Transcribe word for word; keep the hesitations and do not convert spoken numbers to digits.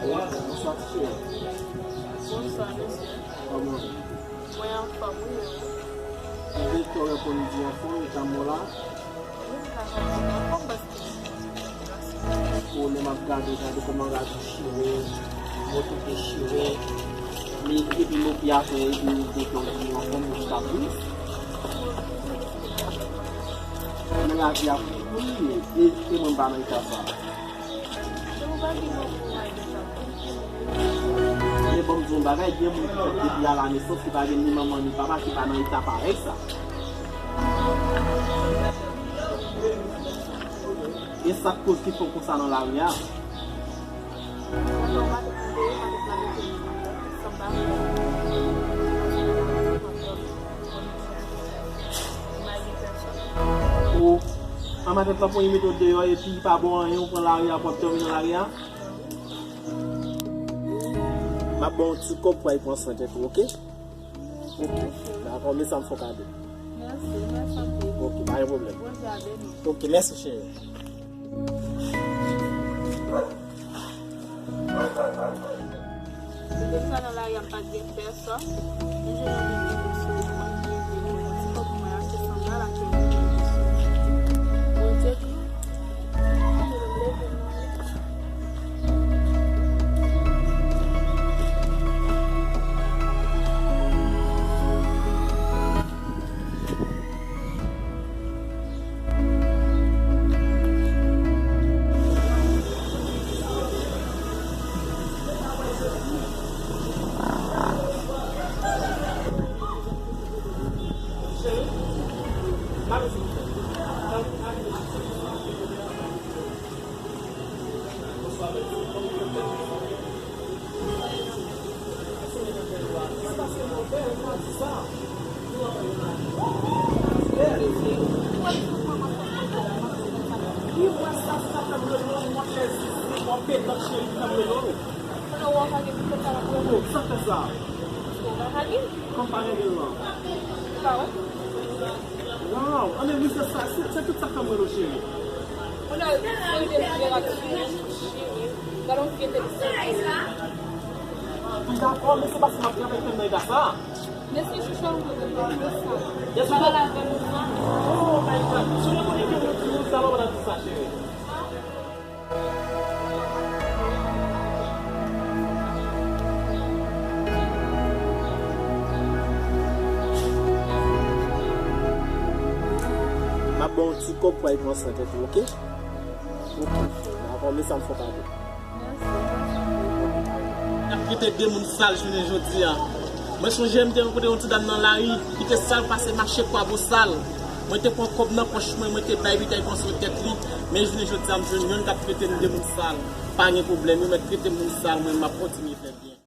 Bonswa, ti cheri. Bonswa, mesye. Kòman? Mwen anfòm, wi, e ou? Mwen te wè pou m di anfòm, e tanmou la. Wi, m ta ka di m anfòm paske. Pou lè m ap gade, gade kòman rad ou chire, moto te chire, li, epi mopi atè, epi ou mete w di anfòm, ou chita plis. Men lavi a kouri, e, e mwen m pa nan eta sa. Men bon, m di yon bagay, gen moun ki fèt depi a la nesans ki pa gen ni manman ni papa ki pa nan eta parèy sa. E sa k koz ki fè w konsa nan lari a? Ou, an matant la pou yon mete w deyò epi pa bon anyen, ou pran lari a, pou ap dòmi nan lari a? M ap ba w yon ti kòb pou al pran swen tèt ou, oke? Oke. Dakò, men sa m fè w kado. Mèsi, mèsi anpil. Oke, pa gen pwoblèm. Bondye a beni w. Oke, mèsi, cheri. Depi sa nan lari a, m pa t gen pèsòn. M jwenn yon moun ki vin sou mwen, ki di mwen, ti kòb mwen achte sandal, achte yon ti sou. Bondye di, m leve m nan. Sa fè sa. Kòm pa gen gen lan. Ou pa wè? Waw, anben wi, se sa, se, se tout sa k fè m rele w cheri. Ou nan, ou nan, cheri. Gade yon fye tèleskòp. Wi, dakò, men se paske m ap travay fè m nan eta sa. Mesye chouchou, ou kote pou sa. Yes, ou pale avè m sa. Oh my God. Si w te konnen ke mwen di moun sa, w pa t ap di sa, cheri. M ap ba w yon ti kòb pou al pran swen tèt ou, oke? Oke. Dakò, men sa m fè w kado. M ap kite de moun sal jounen jodi a. Mwen sonje m te rankontre yon ti dam nan lari, li te sal pase mache Kwabosal. Mwen te pran kòb nan pòch mwen, mwen te bay li, te pran swen tèt li. Men jounen jodi a, m jwenn yonn k ap trete m de moun sal. Pa gen pwoblèm, yo mèt trete m moun sal, mwen, m ap kontinye fè byen.